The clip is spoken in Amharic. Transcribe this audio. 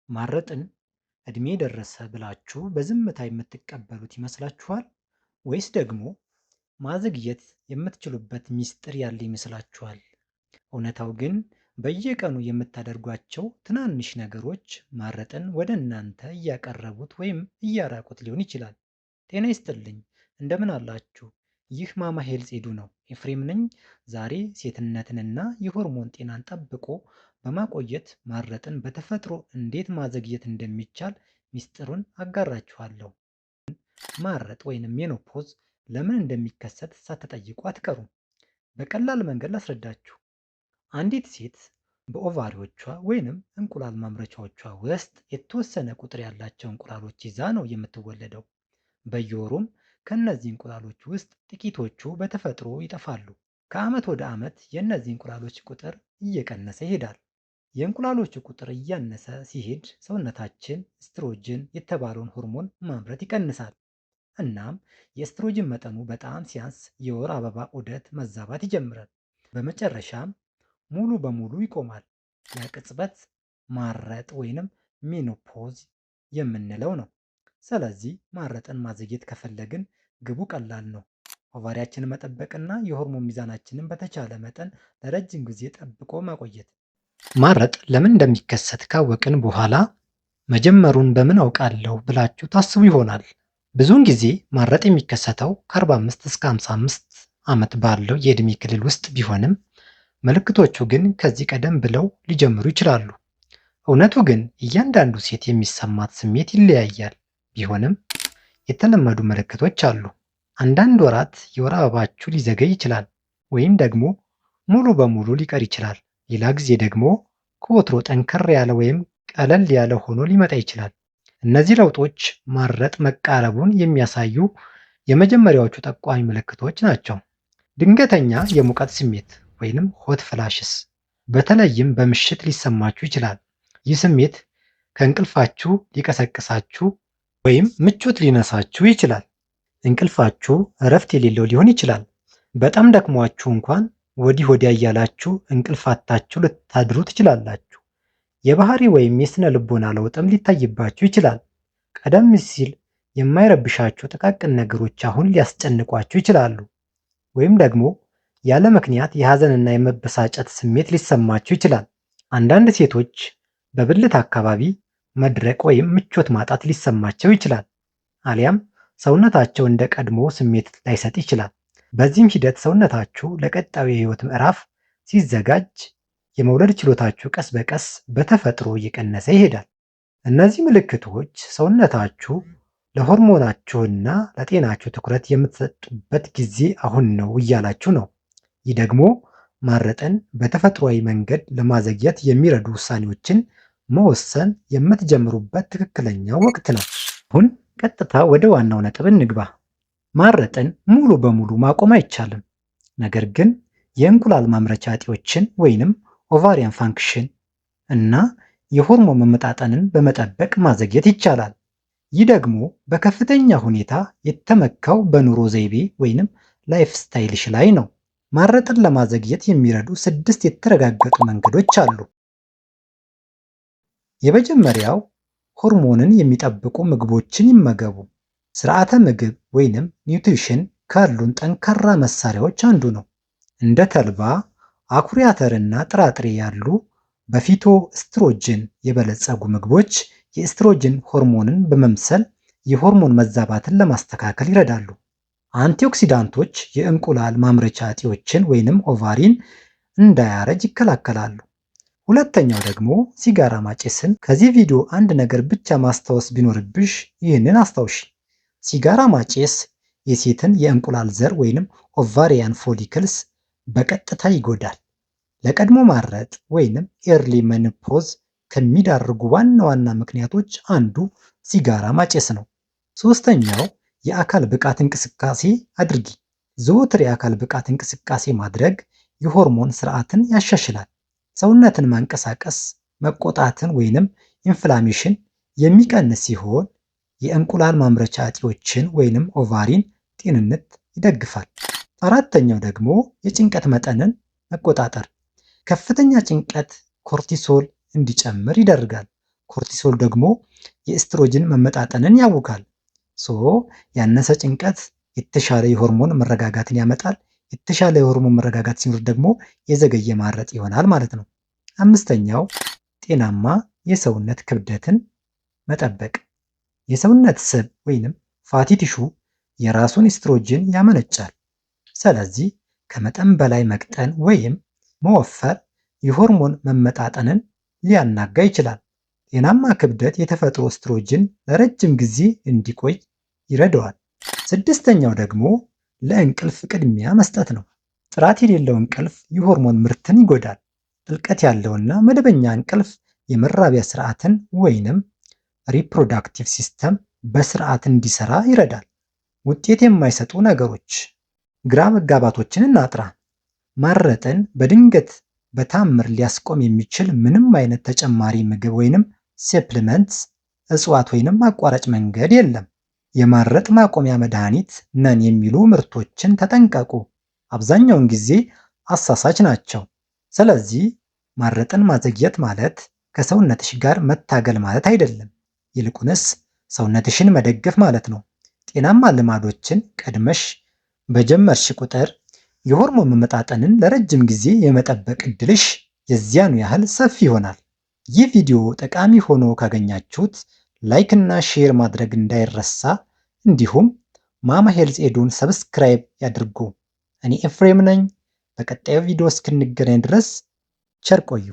ማረጥን እድሜ ደረሰ ብላችሁ በዝምታ የምትቀበሉት ይመስላችኋል? ወይስ ደግሞ ማዘግየት የምትችሉበት ሚስጥር ያለ ይመስላችኋል? እውነታው ግን በየቀኑ የምታደርጓቸው ትናንሽ ነገሮች ማረጥን ወደ እናንተ እያቀረቡት ወይም እያራቁት ሊሆን ይችላል። ጤና ይስጥልኝ፣ እንደምን አላችሁ? ይህ ማማ Health Edu ነው። ኤፍሬም ነኝ። ዛሬ ሴትነትንና የሆርሞን ጤናን ጠብቆ በማቆየት ማረጥን በተፈጥሮ እንዴት ማዘግየት እንደሚቻል ሚስጥሩን አጋራችኋለሁ። ማረጥ ወይንም menopause ለምን እንደሚከሰት ሳትጠይቁ አትቀሩም። በቀላል መንገድ ላስረዳችሁ። አንዲት ሴት በ ovary ዎቿ ወይንም እንቁላል ማምረቻዎቿ ውስጥ የተወሰነ ቁጥር ያላቸው እንቁላሎች ይዛ ነው የምትወለደው። በየወሩም ከእነዚህ እንቁላሎች ውስጥ ጥቂቶቹ በተፈጥሮ ይጠፋሉ። ከዓመት ወደ ዓመት የእነዚህ እንቁላሎች ቁጥር እየቀነሰ ይሄዳል። የእንቁላሎቹ ቁጥር እያነሰ ሲሄድ ሰውነታችን ስትሮጅን የተባለውን ሆርሞን ማምረት ይቀንሳል። እናም የስትሮጅን መጠኑ በጣም ሲያንስ የወር አበባ ዑደት መዛባት ይጀምራል። በመጨረሻም ሙሉ በሙሉ ይቆማል። ያ ቅጽበት ማረጥ ወይንም menopause የምንለው ነው። ስለዚህ ማረጥን ማዘግየት ከፈለግን ግቡ ቀላል ነው። ovary ያችንን መጠበቅና የሆርሞን ሚዛናችንን በተቻለ መጠን ለረጅም ጊዜ ጠብቆ ማቆየት። ማረጥ ለምን እንደሚከሰት ካወቅን በኋላ መጀመሩን በምን አውቃለሁ ብላችሁ ታስቡ ይሆናል። ብዙውን ጊዜ ማረጥ የሚከሰተው ከ45 እስከ 55 ዓመት ባለው የዕድሜ ክልል ውስጥ ቢሆንም ምልክቶቹ ግን ከዚህ ቀደም ብለው ሊጀምሩ ይችላሉ። እውነቱ ግን እያንዳንዱ ሴት የሚሰማት ስሜት ይለያያል። ቢሆንም የተለመዱ ምልክቶች አሉ። አንዳንድ ወራት የወር አበባችሁ ሊዘገይ ይችላል፣ ወይም ደግሞ ሙሉ በሙሉ ሊቀር ይችላል። ሌላ ጊዜ ደግሞ ከወትሮ ጠንከር ያለ ወይም ቀለል ያለ ሆኖ ሊመጣ ይችላል። እነዚህ ለውጦች ማረጥ መቃረቡን የሚያሳዩ የመጀመሪያዎቹ ጠቋሚ ምልክቶች ናቸው። ድንገተኛ የሙቀት ስሜት ወይንም hot flashes በተለይም በምሽት ሊሰማችሁ ይችላል። ይህ ስሜት ከእንቅልፋችሁ ሊቀሰቅሳችሁ ወይም ምቾት ሊነሳችሁ ይችላል። እንቅልፋችሁ እረፍት የሌለው ሊሆን ይችላል። በጣም ደክሟችሁ እንኳን ወዲህ ወዲያ እያላችሁ እንቅልፍ አጥታችሁ ልታድሩ ትችላላችሁ። የባህሪ ወይም የስነ ልቦና ለውጥም ሊታይባችሁ ይችላል። ቀደም ሲል የማይረብሻችሁ ጥቃቅን ነገሮች አሁን ሊያስጨንቋችሁ ይችላሉ። ወይም ደግሞ ያለ ምክንያት የሐዘንና የመበሳጨት ስሜት ሊሰማችሁ ይችላል። አንዳንድ ሴቶች በብልት አካባቢ መድረቅ ወይም ምቾት ማጣት ሊሰማቸው ይችላል። አሊያም ሰውነታቸው እንደ ቀድሞ ስሜት ላይሰጥ ይችላል። በዚህም ሂደት ሰውነታችሁ ለቀጣዩ የህይወት ምዕራፍ ሲዘጋጅ የመውለድ ችሎታችሁ ቀስ በቀስ በተፈጥሮ እየቀነሰ ይሄዳል። እነዚህ ምልክቶች ሰውነታችሁ ለሆርሞናችሁና ለጤናችሁ ትኩረት የምትሰጡበት ጊዜ አሁን ነው እያላችሁ ነው። ይህ ደግሞ ማረጥን በተፈጥሯዊ መንገድ ለማዘግየት የሚረዱ ውሳኔዎችን መወሰን የምትጀምሩበት ትክክለኛው ወቅት ነው። አሁን ቀጥታ ወደ ዋናው ነጥብ እንግባ። ማረጥን ሙሉ በሙሉ ማቆም አይቻልም። ነገር ግን የእንቁላል ማምረቻ እጢዎችን ወይንም ovarian function እና የሆርሞን መመጣጠንን በመጠበቅ ማዘግየት ይቻላል። ይህ ደግሞ በከፍተኛ ሁኔታ የተመካው በኑሮ ዘይቤ ወይንም lifestyle ሽ ላይ ነው። ማረጥን ለማዘግየት የሚረዱ ስድስት የተረጋገጡ መንገዶች አሉ። የመጀመሪያው ሆርሞንን የሚጠብቁ ምግቦችን ይመገቡ። ስርዓተ ምግብ ወይንም nutrition ካሉን ጠንካራ መሳሪያዎች አንዱ ነው። እንደ ተልባ፣ አኩሪ አተርና ጥራጥሬ ያሉ በ phytoestrogen የበለጸጉ ምግቦች የኤስትሮጅን ሆርሞንን በመምሰል የሆርሞን መዛባትን ለማስተካከል ይረዳሉ። Antioxidant ኦች የእንቁላል ማምረቻ እጢዎችን ወይንም ovary ን እንዳያረጅ ይከላከላሉ። ሁለተኛው ደግሞ ሲጋራ ማጨስን። ከዚህ ቪዲዮ አንድ ነገር ብቻ ማስታወስ ቢኖርብሽ ይህንን አስታውሺ። ሲጋራ ማጨስ የሴትን የእንቁላል ዘር ወይንም ovarian follicles በቀጥታ ይጎዳል። ለቀድሞ ማረጥ ወይንም early menopause ከሚዳርጉ ዋና ዋና ምክንያቶች አንዱ ሲጋራ ማጨስ ነው። ሶስተኛው የአካል ብቃት እንቅስቃሴ አድርጊ። ዘወትር የአካል ብቃት እንቅስቃሴ ማድረግ የሆርሞን ስርዓትን ያሻሽላል። ሰውነትን ማንቀሳቀስ መቆጣትን ወይንም inflammation የሚቀንስ ሲሆን የእንቁላል ማምረቻ እጢዎችን ወይንም ovary ን ጤንነት ይደግፋል። አራተኛው ደግሞ የጭንቀት መጠንን መቆጣጠር። ከፍተኛ ጭንቀት cortisol እንዲጨምር ይደርጋል። Cortisol ደግሞ የኤስትሮጅን መመጣጠንን ያውካል። So ያነሰ ጭንቀት የተሻለ የሆርሞን መረጋጋትን ያመጣል። የተሻለ የሆርሞን መረጋጋት ሲኖር ደግሞ የዘገየ ማረጥ ይሆናል ማለት ነው። አምስተኛው ጤናማ የሰውነት ክብደትን መጠበቅ። የሰውነት ስብ ወይንም fatty tissue የራሱን ኤስትሮጅን ያመነጫል። ስለዚህ ከመጠን በላይ መቅጠን ወይም መወፈር የሆርሞን መመጣጠንን ሊያናጋ ይችላል። ጤናማ ክብደት የተፈጥሮ ኤስትሮጅን ለረጅም ጊዜ እንዲቆይ ይረዳዋል። ስድስተኛው ደግሞ ለእንቅልፍ ቅድሚያ መስጠት ነው። ጥራት የሌለው እንቅልፍ የሆርሞን ምርትን ይጎዳል። ጥልቀት ያለውና መደበኛ እንቅልፍ የመራቢያ ስርዓትን ወይንም reproductive system በስርዓት እንዲሰራ ይረዳል። ውጤት የማይሰጡ ነገሮች፣ ግራ መጋባቶችን እናጥራ። ማረጥን በድንገት በታምር ሊያስቆም የሚችል ምንም አይነት ተጨማሪ ምግብ ወይንም supplement፣ እጽዋት ወይንም አቋራጭ መንገድ የለም። የማረጥ ማቆሚያ መድኃኒት ነን የሚሉ ምርቶችን ተጠንቀቁ። አብዛኛውን ጊዜ አሳሳች ናቸው። ስለዚህ ማረጥን ማዘግየት ማለት ከሰውነትሽ ጋር መታገል ማለት አይደለም። ይልቁንስ ሰውነትሽን መደገፍ ማለት ነው። ጤናማ ልማዶችን ቀድመሽ በጀመርሽ ቁጥር የሆርሞን መመጣጠንን ለረጅም ጊዜ የመጠበቅ እድልሽ የዚያኑ ያህል ሰፊ ይሆናል። ይህ ቪዲዮ ጠቃሚ ሆኖ ካገኛችሁት like እና share ማድረግ እንዳይረሳ፣ እንዲሁም ማማ Health Edu ን subscribe ያድርጉ። እኔ ኤፍሬም ነኝ። በቀጣዩ ቪዲዮ እስክንገናኝ ድረስ ቸር ቆዩ።